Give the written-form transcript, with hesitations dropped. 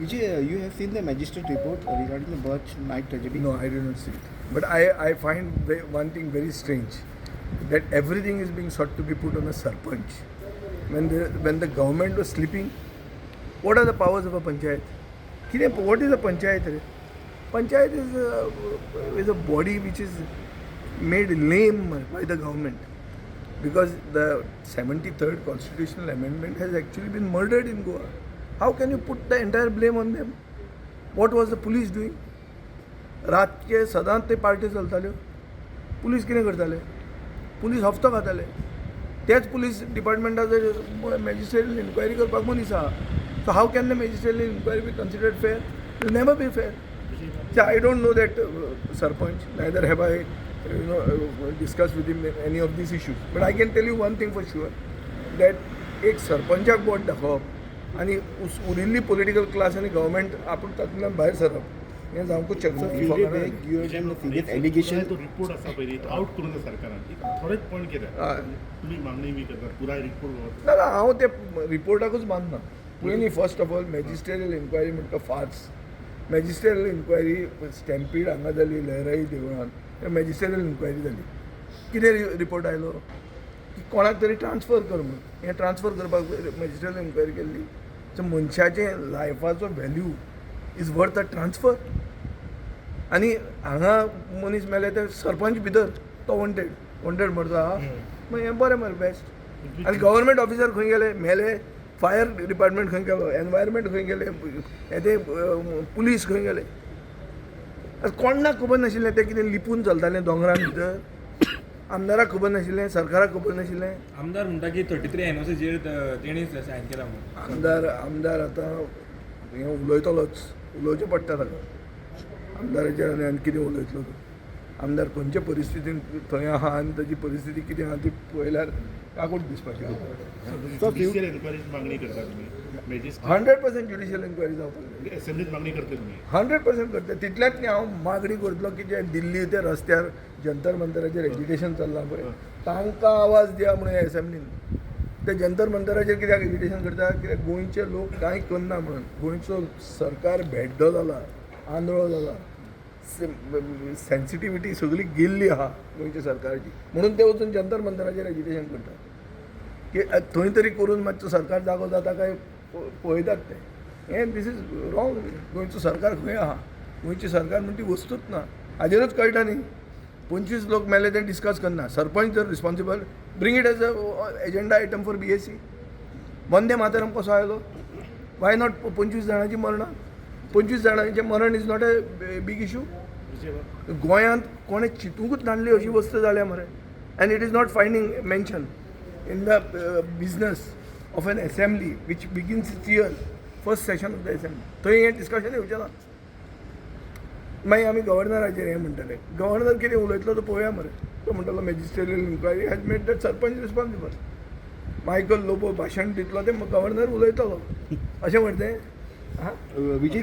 Vijay, you have seen the magistrate report regarding the Birch night tragedy? No, I did not see it. But I find one thing very strange, that everything is being sought to be put on a sarpanch. When the government was sleeping, what are the powers of a panchayat? कितें, what is a panchayat रे? Panchayat is a body which is made lame by the government, because the 73rd constitutional amendment has actually been murdered in Goa. How can you put the entire blame on them? What was the police doing? रातचे सदांच ते party चलताल्यो. Police कितें करताले? Police हप्तो खाताले. तेच police डिपार्टमेंटाचो magistrate enquiry करपाक मनीस आहा. So how can the magisterial inquiry be considered fair? Will never be fair. I don't know that sarpanch, neither have I discuss with him any of these issues, but I can tell you one thing for sure, that एक सरपंचाक बोट दाखोवप आनी उरिल्ली political class आनी government आपूण तातूंतल्यान भायर सरप हें जावंकूच So, few days शकना. Back, you have done a serious allegation. तो रिपोर्ट आसा पळय तो आउट करूंक जाय सरकारान. एक थोडेच पॉयंट कितें तुमी मागणी बी करतात पुराय रिपोर्ट? ना ना, हांव ते रिपोर्टाकूच मानना. पयलीं first of all, magisterial inquiry म्हणटा फार्स. मॅजिस्टेरियल इन्क्वायरी, स्टॅम्पीड हांगा जाली लहराई देवळान, मॅजिस्टेरियल इन्क्वायरी जाली. कितें रिपोर्ट आयलो? की कोणाक तरी ट्रान्सफर कर म्हणून. हें ट्रान्सफर करपाक मॅजिस्टेरियल इन्क्वायरी केल्ली? सो मनशाचें लायफाचो value is worth a transfer? आनी हांगा मनीस मेले ते सरपंच भितर तो वॉन्टेड वॉन्टेड मरता. मागीर हें बरें मरे, बेस्ट. आनी गव्हर्मेंट ऑफिसर खंय गेले? मेले. फायर डिपार्टमेंट खंय गेलो? एनवायरमेंट खंय गेले? हे ते पुलीस खंय गेले? आतां कोणाक खबर नाशिल्लें? ते कितें लिपून चलताले दोंगरान भितर? आमदाराक खबर नाशिल्लें? सरकाराक खबर नाशिल्लें? आमदार म्हणटा की 33 एनओसीचेर तेणी सायन केला म्हणून. आमदार, आमदार आतां हें उलयतलोच, उलोवचें पडटा ताका. आमदाराचेर आनी आनी कितें उलयतलो तो? आमदार खंयचे परिस्थितीन थंय आहा आनी ताजी परिस्थिती कितें आहा ती पळयल्यार काकूट दिसपाची. ज्युडिशियल इन्क्वायरीची मागणी करता तुमी मॅजिस्ट्रेट? 100% ज्युडिशियल इन्क्वायरी जावपाक जाय. असेंब्लीत मागणी करता तुमी? 100% करता. तितलेंच न्ही, हांव मागणी करतलो की जे दिल्ली ते रस्त्यार जंतर मंतराचेर एजिटेशन चल्लां पळय, तांकां आवाज दिया म्हणून एसेंब्लीन. ते जंतर मंतराचेर कित्याक एजिटेशन करता? कित्याक गोंयचे लोक कांय करना म्हणून. गोंयचो सरकार भेड्डो जाला, आंधळो जाला, सेन्सिटिविटी सगळी गेल्ली आहा गोंयच्या सरकाराची, म्हणून ते वचून जंतर मंतराचेर एजिटेशन करता की थंय तरी करून मातसो सरकार जागो जाता काय पळयतात ते. हें, this is wrong. गोंयचो सरकार खंय आहा? गोंयचें सरकार म्हणटी वस्तूच ना. हाजेरूच कळटा न्ही, 25 लोक मेले ते डिस्कस करना. सरपंच जर responsible, bring it as a agenda item for BAC. Vande Mataram कसो आयलो? Why not 25 जाणांची मरणां? 25 जाणांचें मरण is not a big issue. गोंयांत कोणें चिंतूंकच नासली अशी वस्त जाल्या मरे, and it is not finding mention in the business of an assembly which begins its year, first session of the assembly. थंय हें डिस्कशन येवचें ना. मागीर आमी गव्हर्नराचेर हें म्हणटले. गव्हर्नर कितें उलयतलो तो पळोवया मरे. तो म्हणटलो, magisterial inquiry has made that sarpanch responsible. Michael Lobo भाशण दितलो, तें गव्हर्नर उलयतलो अशें म्हणटे हां. विजय.